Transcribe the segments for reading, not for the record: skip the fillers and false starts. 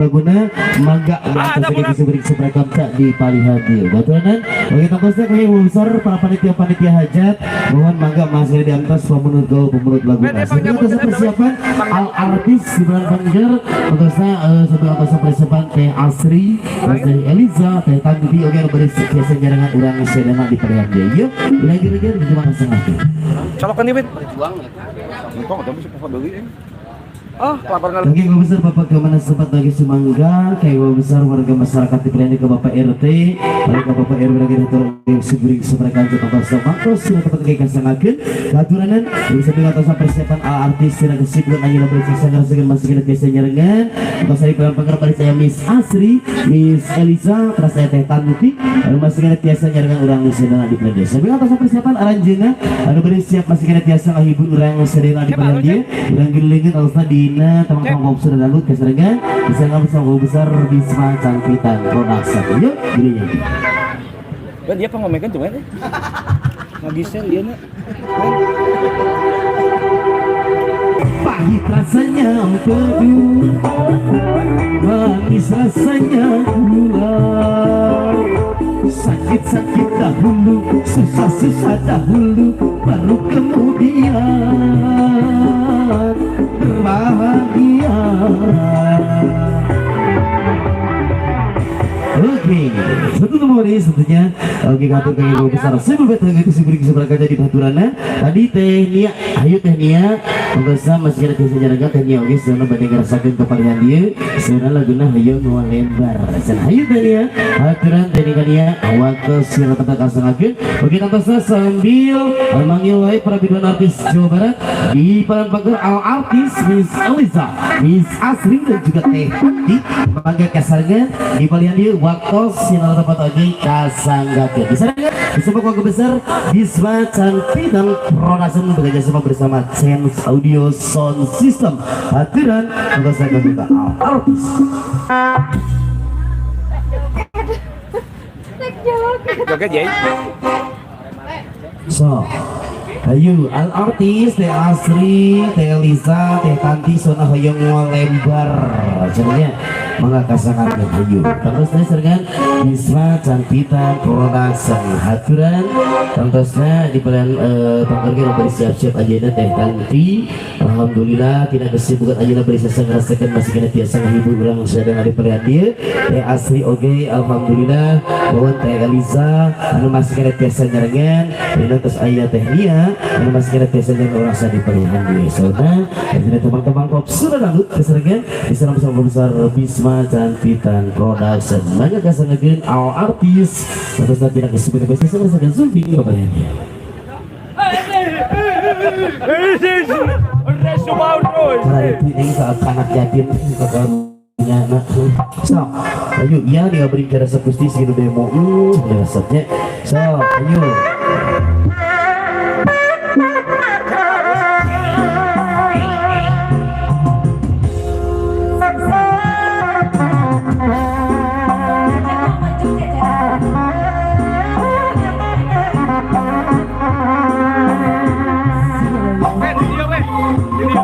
Laguna mangga atas di palihan dieu. Batuanan bagi tongkosnya kami besar para panitia-panitia hajat mohon mangga masih di atas pemenut go pemenut laguna. Sebelum atas persiapan al artis di bulan Banjar tongkosnya sebelum atas persiapan Teh Asri, Teh Eliza, Teh Tanti oke anu bari biasa nyarengan urang sedana di palihan dieu. Yuk, lagi-lagi di cuma setengah. Colokan dia, Bet. Berjuang ya. Untung atau bisa beli. Oh, laporan Oke, Bapak besar Bapak kemana sempat lagi sumangga, kayak Bapak besar warga masyarakat di Pelian ke Bapak RT, lalu ke Bapak RW lagi diatur yang sibring semereka jatuh atas mangkos sila tempat kayak kasangakeun katuranan bisa bilang atas persiapan al artis sila kesibukan aja beri sangar segan masih kena biasa nyarengan atau saya bilang pengker pada saya Miss Asri, Miss Eliza, terus saya Teh Tanti, lalu masih kena biasa nyarengan urang sedana di Pelian. Sambil atas persiapan aranjeuna anu beri siap masih kena biasa ngahibur urang sedana di Pelian urang gililingan alasna di teman-teman Bob sudah lalu keserengan bisa nggak bersama besar Bisma Cangkitan Production. Yuk, dirinya. Ben dia pengomekan cuma ya. Ngagisel dia nya. Pahit rasanya empedu, manis rasanya gula. Sakit-sakit dahulu, susah-susah dahulu, baru kemudian berbahagia. Oke, satu nomor ini tentunya. Oke, katur kaki ibu besar. Saya betul itu sih beri seberapa jadi baturana. Tadi Teh Nia, ayo Teh Nia, pemirsa masih ada biasa jaga Teh Nia. Oke, sekarang banding ngerasakan kepalihan dia. Sekarang laguna hayo lebar. Sekarang ayo Teh Nia, aturan Teh Nia, waktu siapa tempat kasangakeun. Oke, tentunya sambil memanggil wae para biduan artis Jawa Barat di Palan Pagar al artis Miss Eliza, Miss Asri dan juga Teh Tanti bangga kasarnya di palihan dia waktu sinar tempat lagi kasanggakeun. Bisa dengar bersama keluarga besar Bisma Cantik dan Production bekerja sama bersama Chance Audio Sound System. Hadiran untuk saya juga artis. Joget ya. So, ayo al artis Teh Asri, Teh Elisa, Teh Tanti sona hoyong lembar. Sebenarnya mangga kasangakeun ayo. Tantosna serengan Bisma Cantitan Production haturan tantosna di bulan tanggal ge bari siap-siap ayeuna Teh Tanti. Alhamdulillah tidak kesibukan ayeuna bari sasa ngarasakeun masih kena biasa ngahibur urang sadaya di palihan dieu. Teh Asri oge alhamdulillah bahwa Teh Eliza anu masih kena biasa nyarengan dina terus aya Teh Nia anu masih kena biasa nyarengan urang sadaya di palihan dieu. Saudara, teman-teman kop sudah lanjut keserengan di sana bersama besar Bisma Cantitan Production. Mangga kasangakeun al artis terus tidak kesibukan biasa ngarasakeun zumbing kabarnya. Karena itu ini saat anak yatim punya anak. So, ayo ya dia beri cara sepusti segitu demo. Resepnya. So, ayo. Ben, dia, Ben. Dia.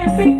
Happy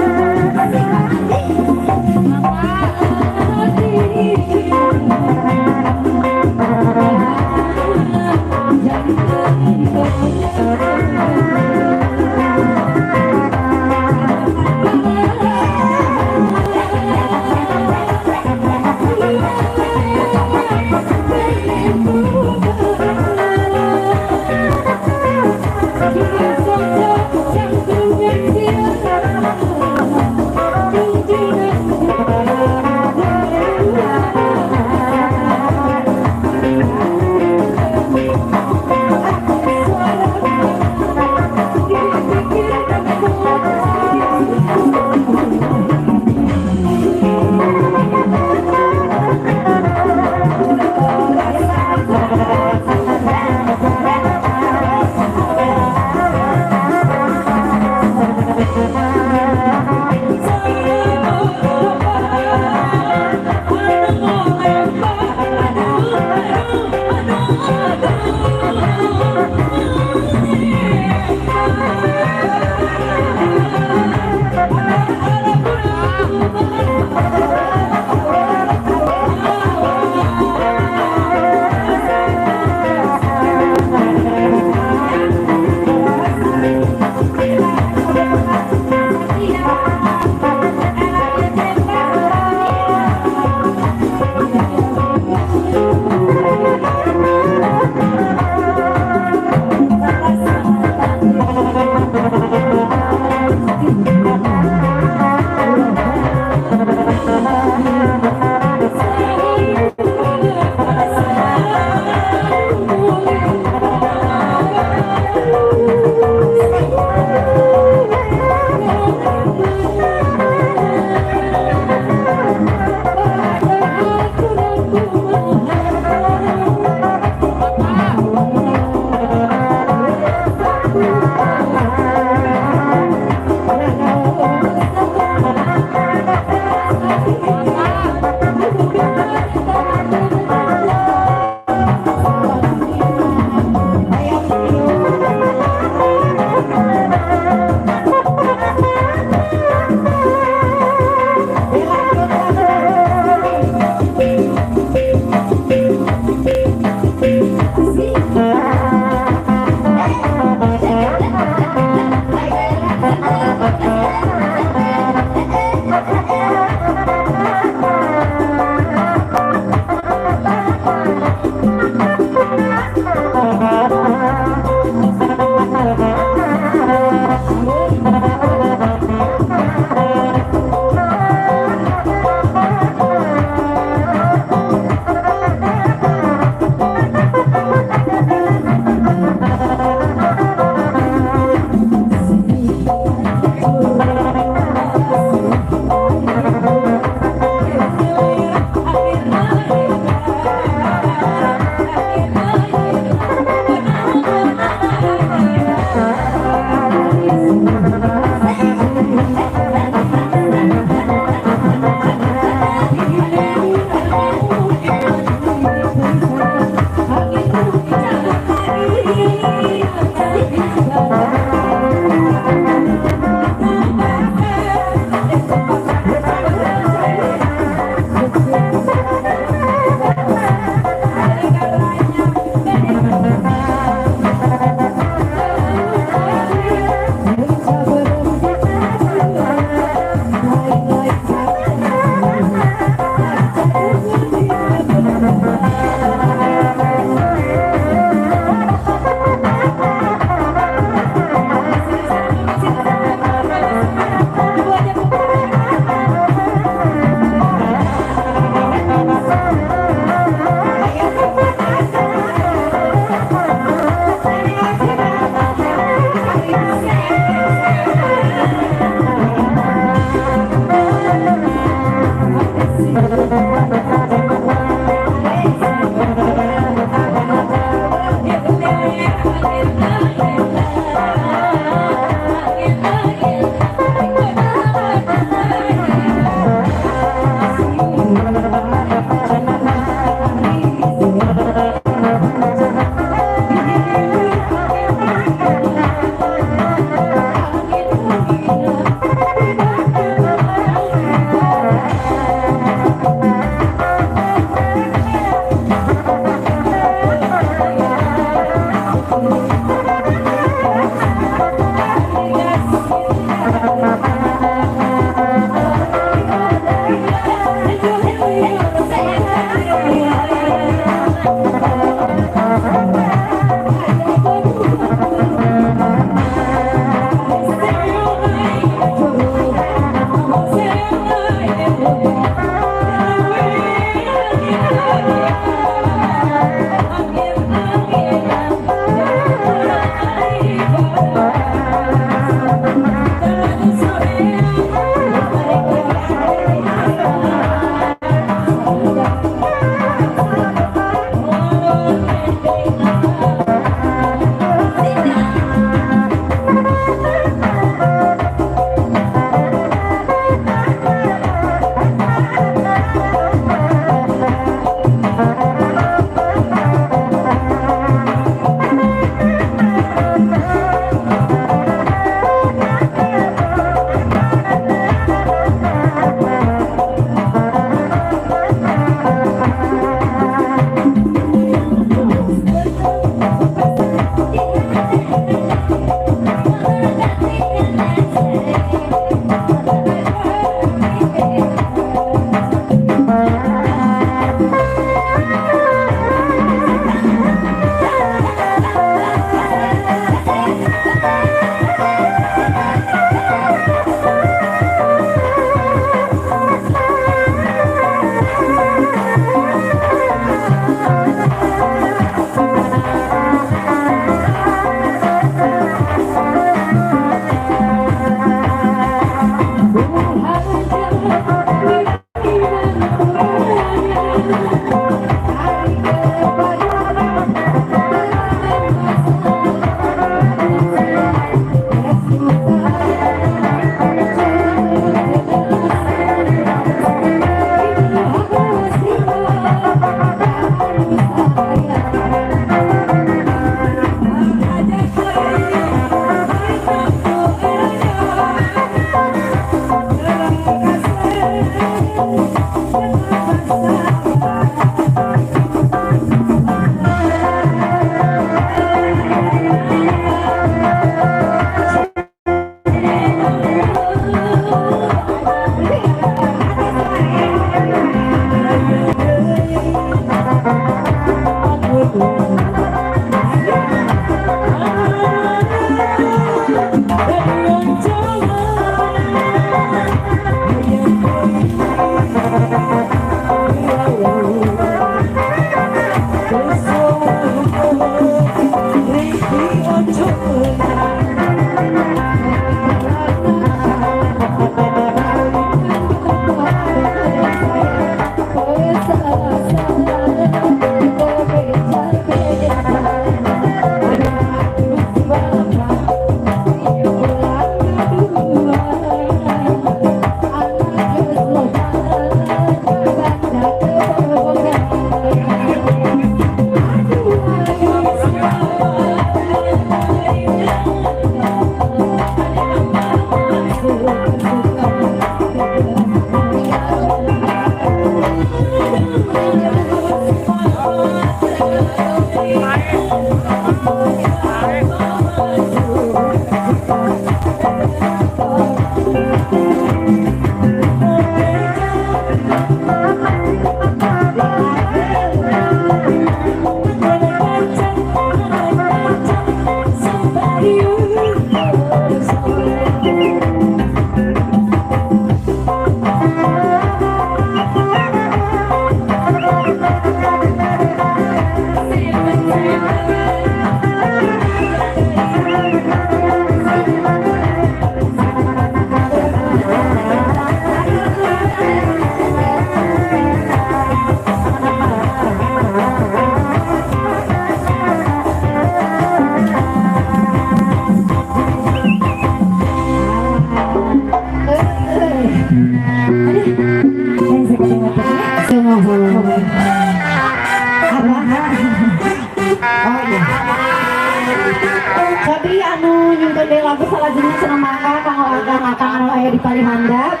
aya di paling handap?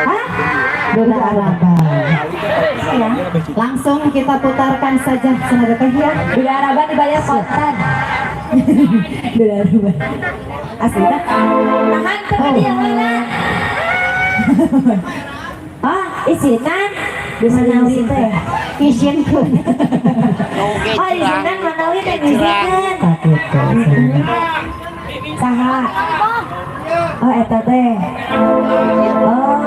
Hah? Duda Araban. Ya. Langsung kita putarkan saja senada teh ya. Duda Araban dibayar kontan. Duda Araban. Asli dah. Tahan tapi dia heula. Oh, isinan. Manawi teh. Izinkeun. Oh, isinan manawi teh ngizikeun. Takut Saha? Oh, eta teh. Oh.